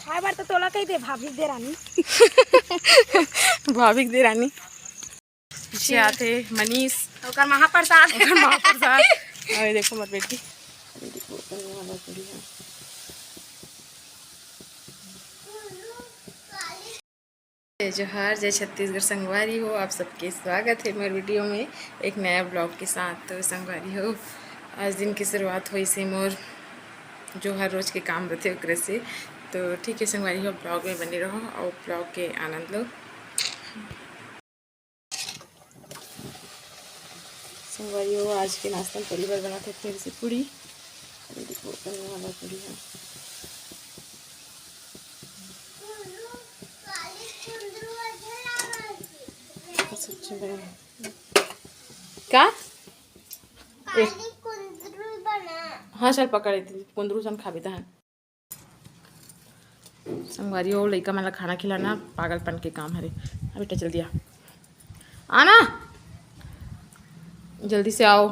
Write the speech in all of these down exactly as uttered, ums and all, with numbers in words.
खाए बर तो तोला कही दे, भाभी देरानी। भाभी देरानी। पीछे आते मनीष। ओकर महाप्रसाद। ओकर महाप्रसाद। अरे देखो मोर बेटी। जय जोहार, जय छत्तीसगढ़ संगवारी हो, आप सबके स्वागत है मोर वीडियो में एक नया ब्लॉग के साथ। तो संगवारी हो, आज दिन की शुरुआत होइसे मोर जो हर रोज के काम रथे ओकरे से। तो ठीक है संगवारी हो, ब्लॉग में बने रहो और ब्लॉग के आनंद लो। संगवारी हो, आज के नाश्ता में परिवार बनाते फिर से पूड़ी। अरे देखो, बनने वाला पूड़ी है। सच्ची में। का? हाँ, चल पकड़ लेती, कुंदरू सन खा बेटा है। संगवारी हो, लइका मन ला खाना खिलाना पागलपन के काम हरे। हाँ बेटा, जल्दी आ, आना, जल्दी से आओ,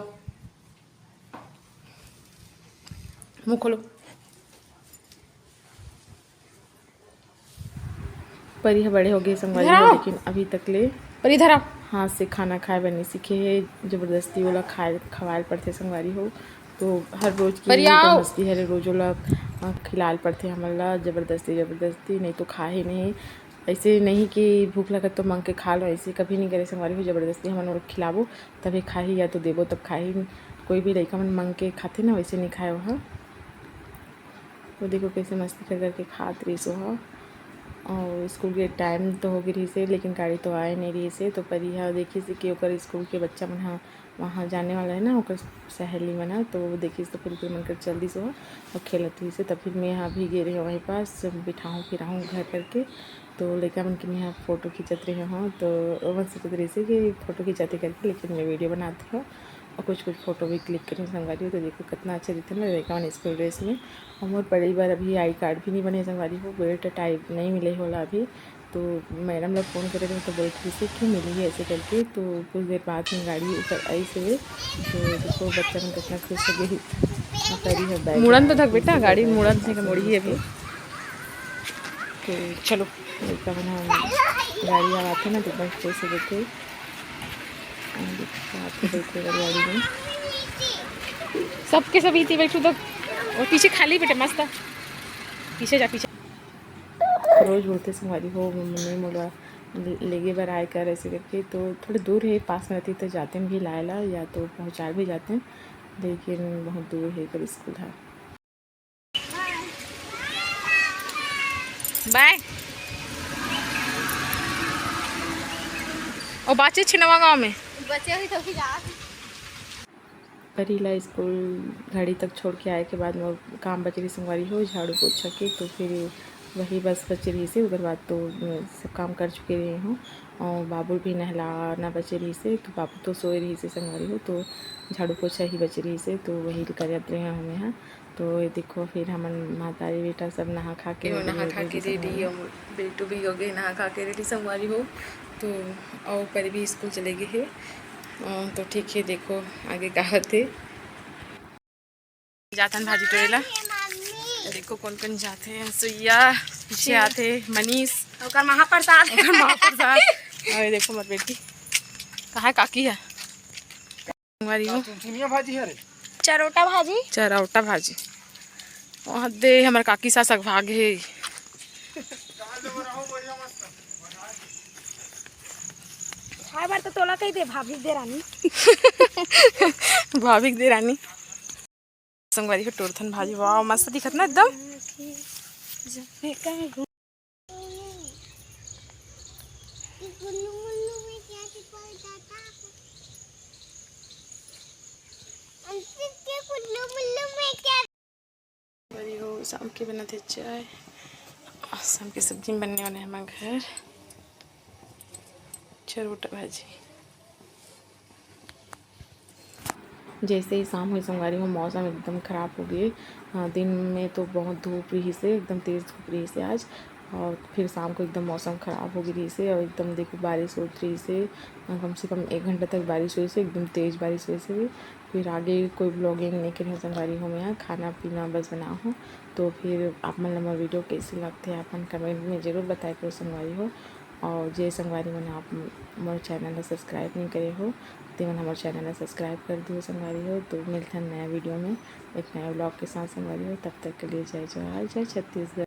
मुंह खोलो। परी ह बड़े हो गए संगवारी हो, लेकिन अभी तक ले परी धरा हाथ से खाना खाए बर नहीं सीखे हे। जबरदस्ती ओला खाए खवाए ल पड़थे संगवारी हो। तो हर रोज की मस्ती हरे, रोज ओला खिलाए ल पड़थे हमन ला जबरदस्ती जबरदस्ती, नहीं तो खाहे नहीं। ऐसे नहीं कि भूख लगत तो मांग के खा लो, ऐसे कभी नहीं करे संगवारी हो। जबरदस्ती हमन ओला खिलाबो तभे खाही, या तो देबो तब खाही। कोई भी लइका मन मांग के खाथे ना, वैसे नहीं खाए ओहा। तो देखो कैसे मस्ती कर करके खात रहिस ओहा। और स्कूल के टाइम तो हो गई रहिस हे, लेकिन गाड़ी तो आए नहीं रहिस हे। तो परी हा देखिस कि ओकर स्कूल के बच्चा मन हा वहाँ जाने वाला है ना, ओकर सहेली मन हा, तो वो देखिस तो फिर ओकर मन कर चल दिस ओहा और खेलत रहिस हे। तब फिर मैं हा भी गे रहे वहीं पास बिठाऊँ फिराऊँ घर करके। तो लइका मन के मैं हा फोटो खींचत रहे हूँ, तो ओमन सोचत रहिस हे कि फोटो खींचत हे करके, लेकिन मैं वीडियो बनात हूँ और कुछ कुछ फोटो भी क्लिक करें संगवारी हो। तो देखो कितना अच्छा दिखते ना लइका मन स्कूल ड्रेस में। और मोर पढ़ई बर अभी आई कार्ड भी नहीं बने संगवारी हो, बेल्ट टाइप नहीं मिले होला अभी। तो मैडम ला फोन करे रहे तो बोलत रहिस हे कि मिलही ऐसे करके। तो कुछ देर बाद में गाड़ी ऊपर आइस हे। तो देखो बच्चा मन कितना खुश हो गए। परी ह बैग मुड़न तो धक बेटा, गाड़ी मुड़न से मुड़ी अभी। तो चलो, लइका मन ह गाड़ी आवाथे ना तो एकदम खुश हो जाथे। और आके बैठे बर गाड़ी में। सबके सब इति बैठू तो, और पीछे खाली बेटे मस्त, पीछे जा पीछे। रोज बोलते संगवारी हो, मम्मी मोला ले-, लेगे बर आए कर ऐसे करके। तो थोड़े दूर है, पास में रहती तो जाते भी लाए ला या तो पहुँचा भी जाते, लेकिन बहुत दूर है कर स्कूल है। बाय। ओ बाचे छिनवा गाँव में। बचे हुई तो भी जा। परी ला स्कूल घड़ी तक छोड़ के आए के बाद मोर काम बचे रहिस संगवारी हो झाड़ू पोछा के, तो फिर वही बस बचे रहिस हे। उधर बाद तो मैं सब काम कर चुके रही हूँ और बाबू भी नहलाना बचे रहिस हे, तो बाबू तो सोए रहिस हे संगवारी हो, तो झाड़ू पोछा ही बचे रहिस हे, तो वही करत रहे हूँ मैं। हाँ, तो ये देखो फिर हमन महतारी बेटा सब नहा खा के एहो ready नहा हो खा गए के सब ready, हमन। और बेटू भी हो गए नहा खा के ready संगवारी हो। तो अउ परी भी स्कूल चले गए हे। अ, तो ठीक है, देखो आगे का होथे। जाथन भाजी टोरे ला। देखो कौन कौन जाथे, सुइया पीछे आथे, मनीष ओकर महाप्रसाद। ओकर महाप्रसाद। अरे देखो मोर बेटी कहाँ काकी है। संगवारी हो। चुनचुनिया भाजी हरे। चरोटा भाजी। चरोटा भाजी। वहाँ दे हमर काकी सास अगवा गे हे। खाए बर तो तोला कही दे, भाभी देरानी। भाभी देरानी। संगवारी हो टोरथन भाजी, वाह मस्त दिखत ना एकदम। अरे हो, शाम के बनत हे चाय। शाम के सब्जी में बनने वाले हैं हमारे घर चरोटा भाजी। जैसे ही शाम हुई संगवारी हो, मौसम एकदम ख़राब हो गए। हाँ, दिन में तो बहुत धूप रही से, एकदम तेज़ धूप रही से आज। और फिर शाम को एकदम मौसम ख़राब हो गे रहिस हे और एकदम देखो बारिश होत रहिस हे, कम से कम एक घंटा तक बारिश होइस हे, एकदम तेज़ बारिश होइस हे। फिर आगे कोई vlogging नहीं करे हों संगवारी हो, मैं खाना पीना बस बनाए हों। तो फिर आप मन ला मोर video कइसे लगथे, आप मन comment में जरूर बताए करो संगवारी हो। और जे संगवारी मन आप मोर channel ला subscribe नहीं करे हो, ते मन हमर channel ला subscribe कर दो संगवारी हो। तो मिलथन नया video में एक नया vlog के साथ संगवारी हो, तब तक के लिए जय जोहार, जय छत्तीसगढ़।